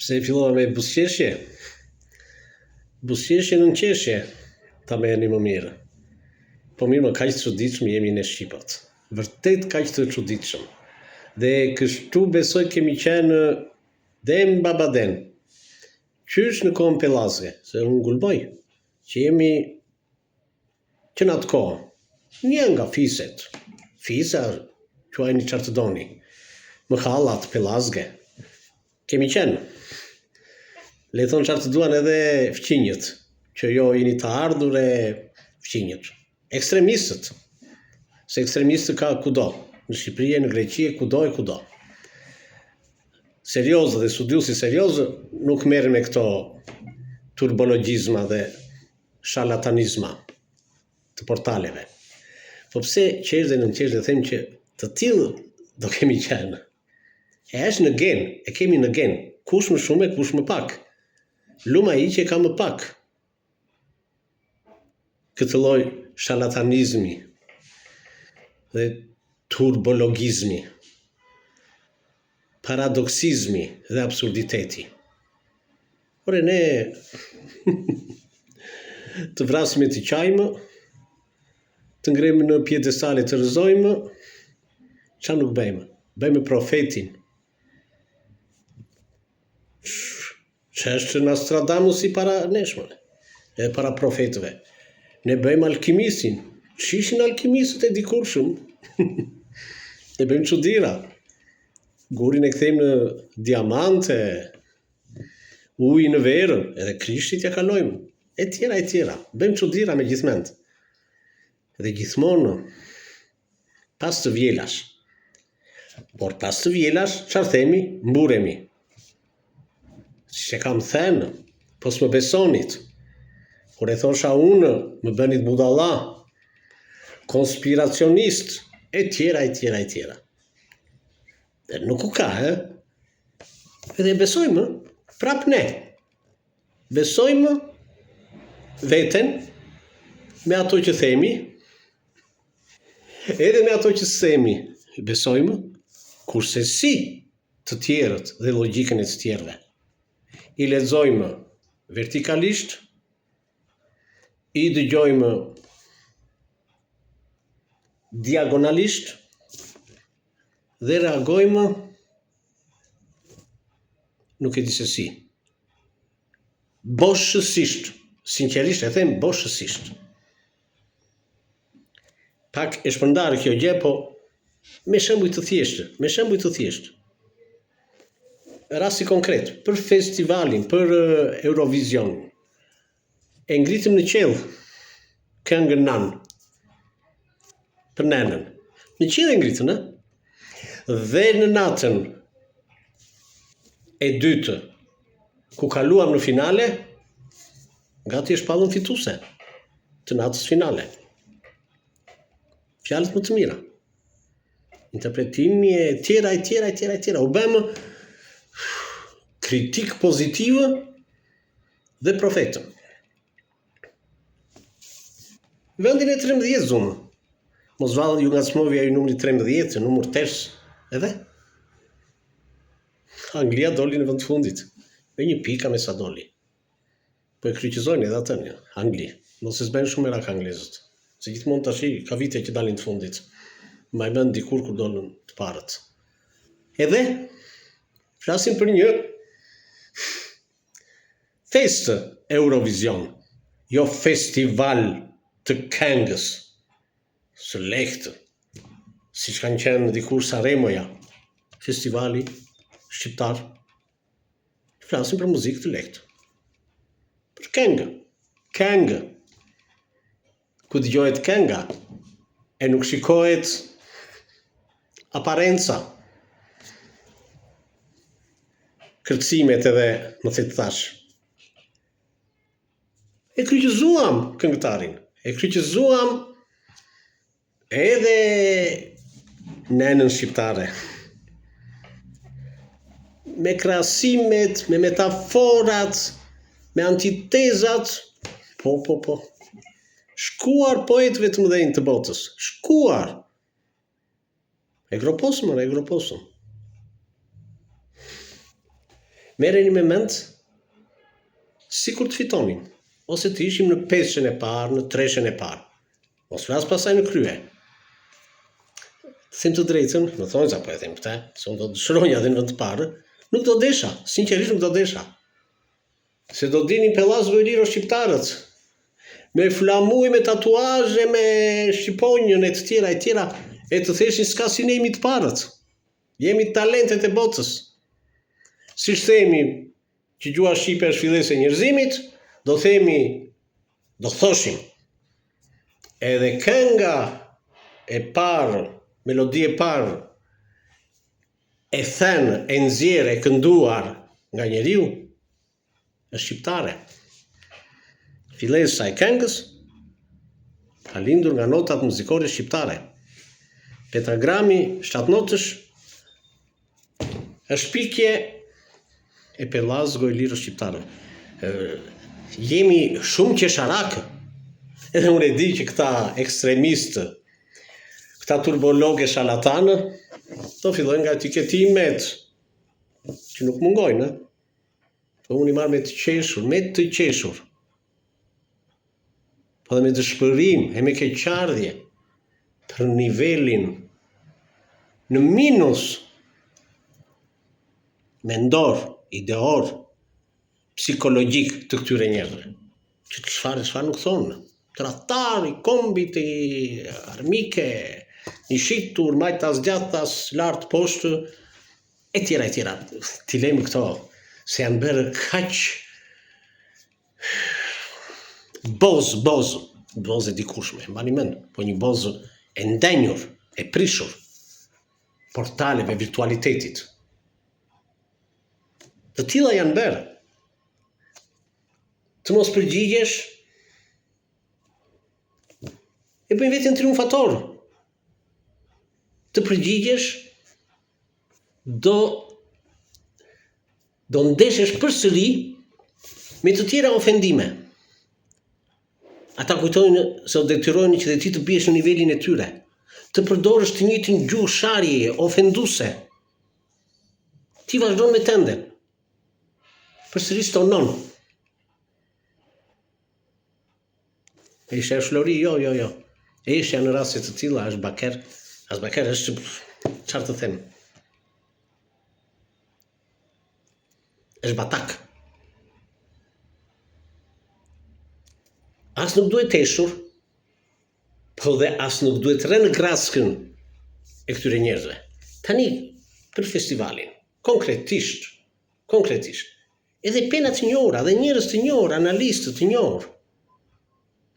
Pse e fillova me buzëqeshje? Buzëqeshje nën qeshje, ta merrni më mirë. Po mirë, më kaq të çuditshëm jemi ne shqipët. Vërtet kaq të çuditshëm. Dhe kështu besoj kemi qenë den babaden. Qysh në kohën pellazge, se unë ngulmoj që jemi që në atë kohë, një nga fiset, fisa, quajeni çfarë të doni, mëhallat pellazge, kemi qenë. Le thonë çfarë të duan edhe fqinjët, që jo jeni të ardhur e fqinjët. Ekstremistët, se ekstremistë ka kudo, në Shqipëri e në Greqi e kudo e kudo. Seriozë dhe studiuesi seriozë nuk merren me këto turbologjizma dhe sharlatanizma të portaleve. Po pse qesh dhe nënqesh dhe them që të tillë do kemi qenë. E është në gen, e kemi në gen, kush më shumë e kush më pak. Lum ai që e ka më pak. Këtë lloj sharlatanizmi dhe turbologizmi, paradoksizmi dhe absurditeti. Ore ne të vrasim e të qajmë, të ngrejmë në piedestale të rrëzojmë, ça nuk bëjmë? Bëjmë profetin. Ç'është Nostradamusi para nesh, more? Edhe para profetëve. Ne bëjmë alkimistin. Ç'ishin alkimistët e dikurshëm? ne bëjmë çudira. Gurin e kthejmë në diamante, Ujin në verë, edhe Krishtit ja kalojmë, e tjera, e tjera. Bëjmë çudira me gjithë mend. Dhe gjithmonë, pas të vjelash. Por pas të vjelash, çfarë themi? Mburemi. Siç e kam thënë, po s'më besonit. Kur e thosha unë, më bënit budalla, konspiracionist, e tjera, e tjera, e tjera. Dhe nuk u ka, e? Edhe e besojmë, prap ne. Besojmë veten me ato që themi, edhe me ato që s'themi, besojmë, kurrsesi të tjerët dhe logjikën e të tjerëve. I lexojmë vertikalisht, i dëgjojmë diagonalisht dhe reagojmë nuk e di se si. Boshësisht, sinqerisht e them boshësisht. Pak e shpërndarë kjo gjë, po me shembuj të thjeshtë, me shembuj të thjeshtë. Rasti konkret, për festivalin, për eh, Eurovision, e ngritëm në qiell këngën Nanë, për nenën. Në qiell e ngritëm, në? Dhe në natën e dytë, ku kaluam në finale, gati e shpallëm fituese të natës finale. Fjalët më të mira. Interpretimi e tjera e tjera e tjera e tjera. U bëmë kritikë pozitive dhe profetë. Vendin e 13 zumë. Mos vallë ju ngacmoi ai numri 13, numër ters, edhe? Anglia doli në vend të fundit. Me një pika me sa doli. Po e kryqëzojnë edhe atë në Angli. Mos e s'bëjnë shumë merak anglezët. Se gjithmonë tashi ka vite që dalin të fundit. Mbaj mend dikur kur dolën të parët. Edhe flasim për një festë Eurovision, jo festival të këngës së lehtë, siç kanë qenë dikur Sanremoja, festivali shqiptar. Flasim për muzikë të lehtë. Për këngë. Këngë. Ku dëgjohet kënga e nuk shikohet aparenca. Kërcimet edhe më the të thashë. E kryqëzuam këngëtarin, e kryqëzuam Edhe nenën shqiptare. Me krahasimet, me metaforat, me antitezat, po, po, po. Shkuar poetëve të mëdhenj të botës, shkuar. E groposëm, e groposëm. Merreni me mend sikur të fitonim ose të ishim në pesëshen e parë, në treshen e parë. Mos flas pastaj në krye. Të them të drejtën, në thonjëza po e them këtë, se unë do të dëshiroja edhe në vend të parë, nuk do desha, sinqerisht nuk do desha. Se do dilnin pellazgo iliro shqiptarët, me flamuj, me tatuazhe, me shqiponjën e të tjera e tjera, e të theshin s'ka si ne jemi të parët. Jemi talentet e botës. Siç themi që gjuha shqipe është fillesë e njerëzimit, do themi, do thoshim, edhe kënga e parë, melodi e parë, e thënë, e nxjerrë, e kënduar nga njeriu, është shqiptare. Fillesa e këngës ka lindur nga notat muzikore shqiptare. Pentagrami shtatnotësh është shpikje e pellazgo iliro shqiptarëve. Jemi shumë qesharakë. Edhe unë e di që këta ekstremistë, këta turbologë e sharlatanë, do fillojnë nga etiketimet, që nuk mungojnë, Po unë i marr me të qeshur, me të qeshur. Po dhe me dëshpërim e me keqardhje për nivelin në minus mendor, ideor, psikologjik të këtyre njerëzve. Që çfarë çfarë nuk thonë. Tradhtar i kombit i armike, i shitur, majtas djathtas, lart poshtë, e tjera e tjera. T'i lejmë këto se janë bërë kaq bozë, bozë, bozë e dikurshme, mbani mend, po një bozë e ndenjur, e prishur, portaleve virtualitetit. Të tilla janë bërë. Të mos përgjigjesh, e bëjnë veten triumfator. Të përgjigjesh, do do ndeshesh përsëri me të tjera ofendime. Ata kujtojnë se do detyrojnë që dhe ti të biesh në nivelin e tyre, të përdorësh të njëjtën gjuhë sharjeje, ofenduese. Ti vazhdon me tënden. Përsëri stonon. Eshtja është flori, jo, jo, jo. Eshtja në raste të tilla është baker, as baker është çfarë të them. Është batak. As nuk duhet eshur, po dhe as nuk duhet rënë në grackën e këtyre njerëzve. Tani, për festivalin, konkretisht, konkretisht, Edhe pena të njohura dhe njerëz të njohur, analistë të njohur,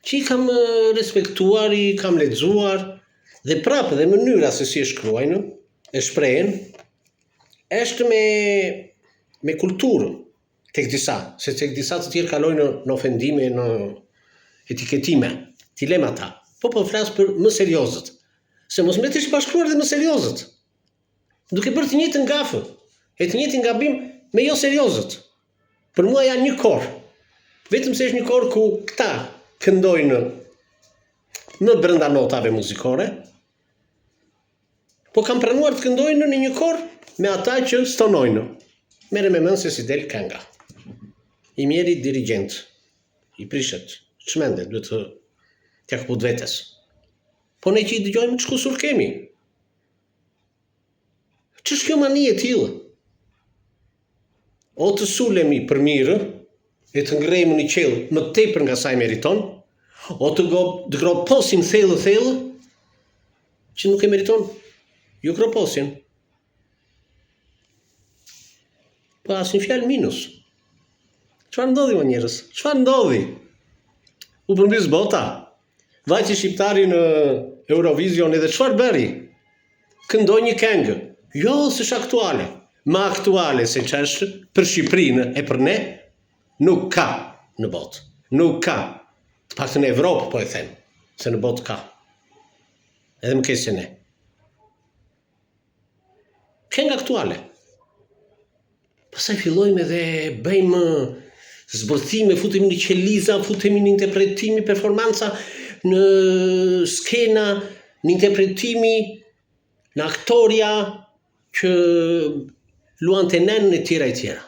që i kam respektuar, i kam lexuar dhe prapë dhe mënyra se si e shkruajnë, e shprehen, është me me kulturë tek disa, se tek disa të tjerë kalojnë në, në ofendime, në etiketime. T'i lëmë ata. Po po flas për më seriozët. Se mos mbetesh pa shkruar dhe më seriozët. Duke bërë të njëjtën gafë, e të njëjtin gabim me jo seriozët. Për mua janë një kor. Vetëm se është një kor ku këta këndojnë më brenda notave muzikore, po kanë pranuar të këndojnë në një kor me ata që stonojnë. Merre me mend se si del kënga. I mjeri dirigjent, i prishet, çmendet, duhet të t'ia këput vetes. Po ne që i dëgjojmë, ç'kusur kemi? Ç'është kjo mani e tillë? O të sulemi për mirë e të ngrejmë në qiell më tepër nga sa e meriton, o të, go, të groposim thellë thellë që nuk e meriton jo groposjen. Po asnjë fjalë minus. Çfarë ndodhi o njerëz? Çfarë ndodhi? U përmbys bota. Vajti shqiptari në Eurovision edhe çfarë bëri? Këndoi një këngë. Jo, s'është aktuale. Më aktuale se ç'është për Shqipërinë e për ne, nuk ka në botë. Nuk ka. Të paktën në Evropë po e them, se në botë ka. Edhe më keq se ne. Këngë aktuale. Pastaj fillojmë edhe bëjmë zbërthime, futemi në qeliza, futemi në interpretimi, performanca, në skena, në interpretimi, në aktoria që luante nënën e tjera e tjera.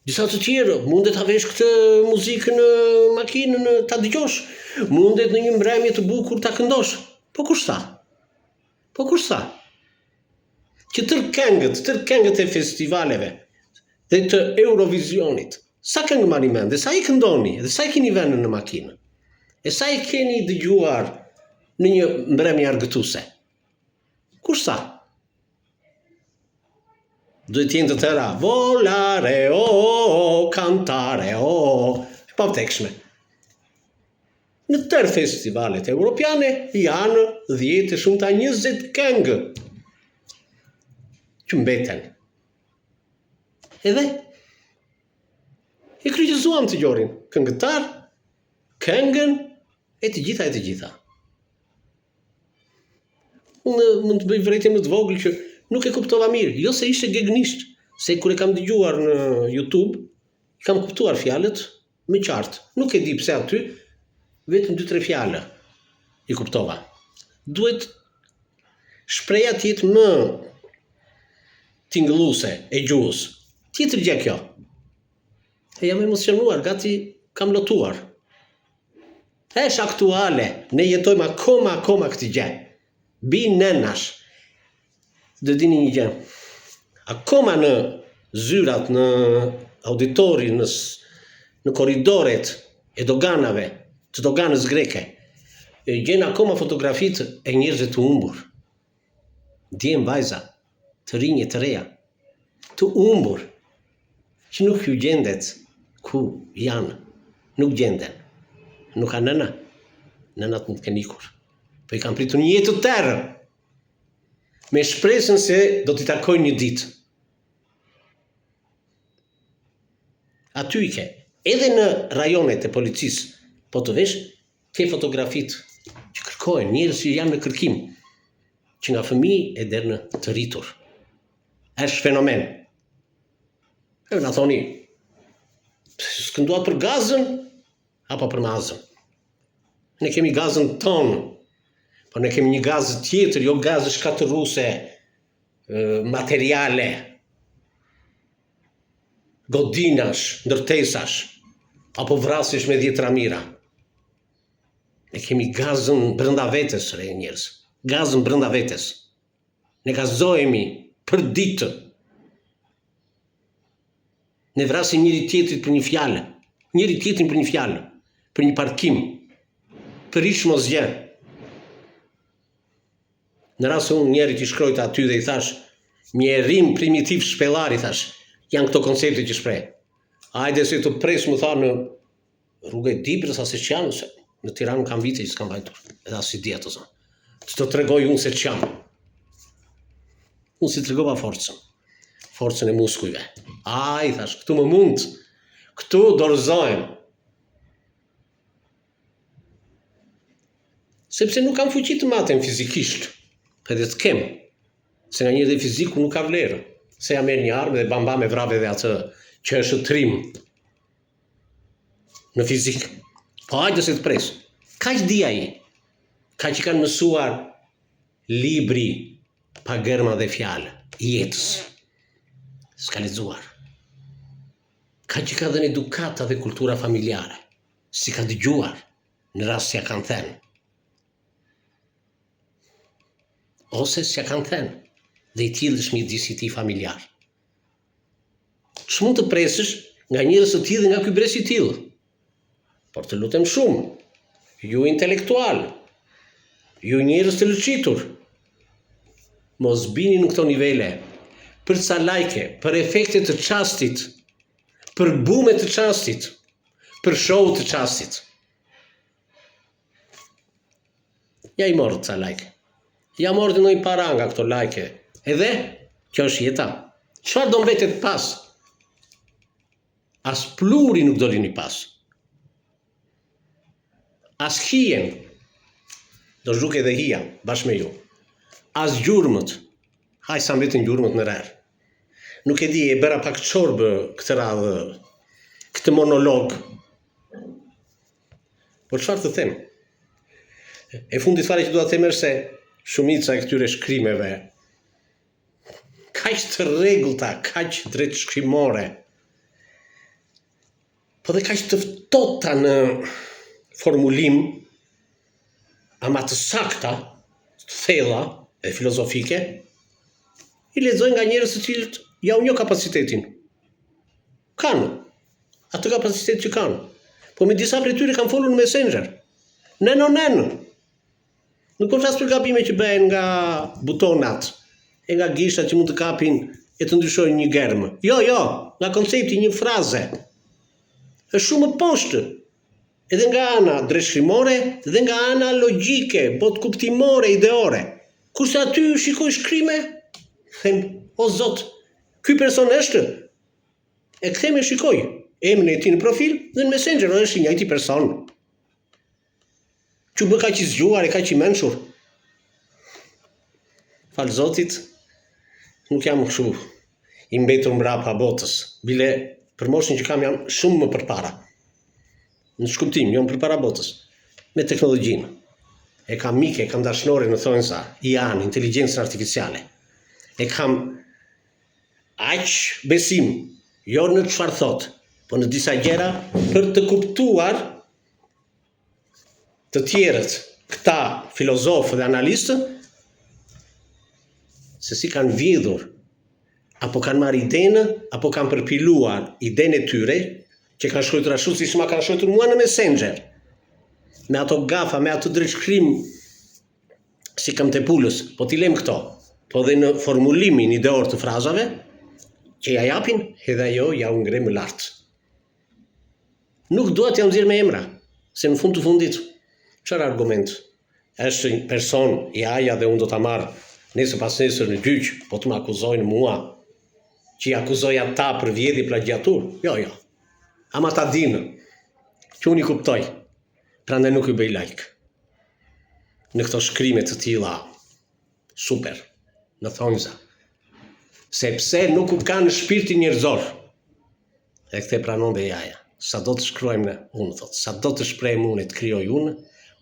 Disa të tjerë, mundet ta vesh këtë muzikë në makinë në ta dëgjosh, mundet në një mbrëmje të bukur ta këndosh. Po kush tha? Po kush tha? Që tërë këngët, tërë këngët e festivaleve dhe të Eurovisionit, sa këngë mbani mend dhe sa i këndoni dhe sa i keni vënë në makinë? E sa i keni dëgjuar në një mbrëmje argëtuese? Kush tha? Duhet të jenë të tëra volare o oh, oh, cantare o oh, e pavdekshme. Në tërë festivalet europiane janë 10 e shumta 20 këngë që mbeten. Edhe e kryqëzuam të gjorin, këngëtar, këngën e të gjitha e të gjitha. Unë mund të bëj vërejtjen më të vogël që nuk e kuptova mirë, jo se ishte gegnisht, se kur e kam dëgjuar në YouTube, kam kuptuar fjalët më qartë. Nuk e di pse aty vetëm 2-3 fjalë i kuptova. Duhet shprehja të jetë më tingëlluese e gjuhës. Tjetër gjë kjo. E jam emocionuar, gati kam lotuar. Është aktuale, ne jetojmë akoma akoma këtë gjë. Bij nënash. Do dini një gjë. Akoma në zyrat, në auditori, në në korridoret e doganave, të doganës greke, e gjen akoma fotografitë e njerëzve të humbur. Djem, vajza, të rinj e të reja, të humbur, që nuk ju gjendet ku janë, nuk gjenden. Nuk ka nëna, nënat mund të kenë ikur. Po i kanë pritur një jetë të tërë, me shpresën se do t'i takojnë një ditë. Aty i ke, edhe në rajonet e policisë, po të vesh, ke fotografitë që kërkohen, njerëz që janë në kërkim, që nga fëmijë e deri në të rritur. Është fenomen. E na thoni, s'kënduat për Gazën apo për Mazën? Ne kemi Gazën tonë, por ne kemi një Gazë tjetër, jo Gazë shkatërruese, materiale, godinash, ndërtesash, apo vrasjesh me dhjetra mijëra. Ne kemi gazën brenda vetes, re njerëz. Gazën brenda vetes. Ne gazohemi për ditë. Ne vrasim njëri tjetrit për një fjalë, njëri tjetrin për një fjalë, për një parkim, për hiç mos gjë. Në rast se unë njërit i shkrojta aty dhe i thash, mjerim primitiv shpellar i thash, janë këto koncepte që shpreh. Hajde se të pres më tha në rrugë e Dibrës, a se ç'janë, se në Tiranë kam vite që s'kam vajtur, edhe as i di ato zonë. Të të tregoj unë se ç'jam. Unë s'i tregova forcën, forcën e muskujve. A, i thash, këtu më mund, këtu dorëzohem. Sepse nuk kam fuqi të matem fizikisht, po edhe të kem, se nganjëherë dhe fiziku nuk ka vlerë, se ja merr një armë dhe bam bam e vrave dhe atë që është trim në fizik. Po hajde se të pres. Kaq di ai, kaq i kanë mësuar libri pa gërma dhe fjalë i jetës. S'ka lexuar. Kaq i ka dhënë edukata dhe kultura familjare. S'i ka dëgjuar në rast s'ia kanë thënë. Ose s'ia kanë thënë dhe i tillë është mjedisi i tij familjar. Ç'mund të presësh nga njerëz të tillë dhe nga ky brez i tillë? Por të lutem shumë, ju intelektualë, ju njerëz të lëçitur, mos bini në këto nivele, për ca like, për efekte të çastit, për bume të çastit, për show të çastit. Ja i morët ca like. Ja morët ndonjë para nga këto like. Edhe, kjo është jeta. Çfarë do mbetet pas? As pluhuri nuk do lini pas. As hijen. Do zhduket edhe hija, bashkë me ju. As gjurmët. Haj sa mbeten gjurmët në rërë. Nuk e di, e bëra pak çorbë këtë radhë, këtë monolog. Por çfarë të them? E fundit fare që dua të them është se shumica e këtyre shkrimeve kaq të rregullta, kaq drejtshkrimore. Po dhe kaq të ftohta në formulim, ama të sakta, të thella e filozofike, i lexoj nga njerëz të cilët ja u njoh kapacitetin. Kanë atë kapacitet që kanë. Po me disa prej tyre kam folur në Messenger. Nen o nen. Nuk po flas për gabime që bëhen nga butonat e nga gishtat që mund të kapin e të ndryshojnë një germë. Jo, jo, nga koncepti i një fraze. Është shumë më poshtë. Edhe nga ana drejtshkrimore dhe nga ana logjike, botëkuptimore, ideore. Kurse aty shikoj shkrime, them, o zot, ky person është E kthem e shikoj emrin e tij në profil dhe në Messenger është i njëjti person. Që u bë kaq i zgjuar e kaq i mençur. Falë Zotit, nuk jam kështu i mbetur mbrapa botës. Bile për moshën që kam jam shumë më përpara. Në ç'kuptim, jo më përpara botës. Me teknologjinë. E kam mike, e kam dashnore në thonjza, IA-n, inteligjencën artificiale. E kam Aq besim, jo në çfarë thotë, po në disa gjëra për të kuptuar të tjerët, këta filozofë dhe analistë, se si kanë vjedhur, apo kanë marrë idenë, apo kanë përpiluar idenë e tyre, që kanë shkruar ashtu siç ma kanë shkruar mua në Messenger. Me ato gafa, me atë drejtshkrim si këmbët e pulës, po t'i lëmë këto, po dhe në formulimin ideor të frazave, që ja japin, edhe ajo ja u ngre më lart. Nuk dua t'jua nxjerr me emra, se në fund të fundit, çfarë argument? Është një person IA-ja dhe unë do ta marr nesër pasnesër në gjyq, po të më akuzojnë mua, që i akuzoj ata për vjedhje plagjiaturë. Jo, jo. Ama ta dinë, që unë i kuptoj, prandaj nuk i bëj like. Në këto shkrime të tilla super, në thonjza, sepse nuk u kanë shpirtin njerëzor. E këtë e pranon dhe IA-ja. Sado të shkruajmë ne, unë thotë, sado të shprehem unë e të krijoj unë,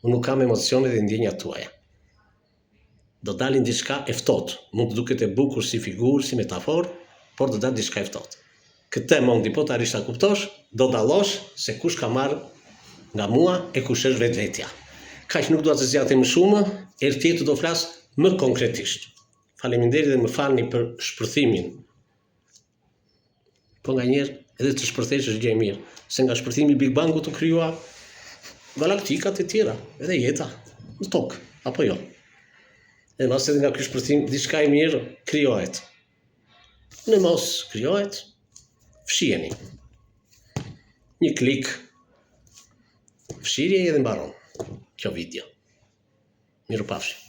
unë nuk kam emocione dhe ndjenja tuaja. Do dalin diçka e ftohtë, mund të duket e bukur si figurë, si metaforë, por do dalë diçka e ftohtë. Këtë Mondi po të arrish ta kuptosh, do dallosh se kush ka marrë nga mua e kush është vetvetja. Kaq nuk dua të zgjatem më shumë, herë tjetër do flas më konkretisht. Faleminderit dhe më falni për shpërthimin. Po nganjëherë edhe të shpërthesh është gjë e mirë, se nga shpërthimi i Big Bangut u krijua galaktikat e tjera, edhe jeta në tokë, apo jo. Edhe mbase edhe nga ky shpërthim diçka e mirë krijohet. Në mos krijohet, fshijeni. Një klik fshirje edhe mbaron kjo video. Mirupafshim.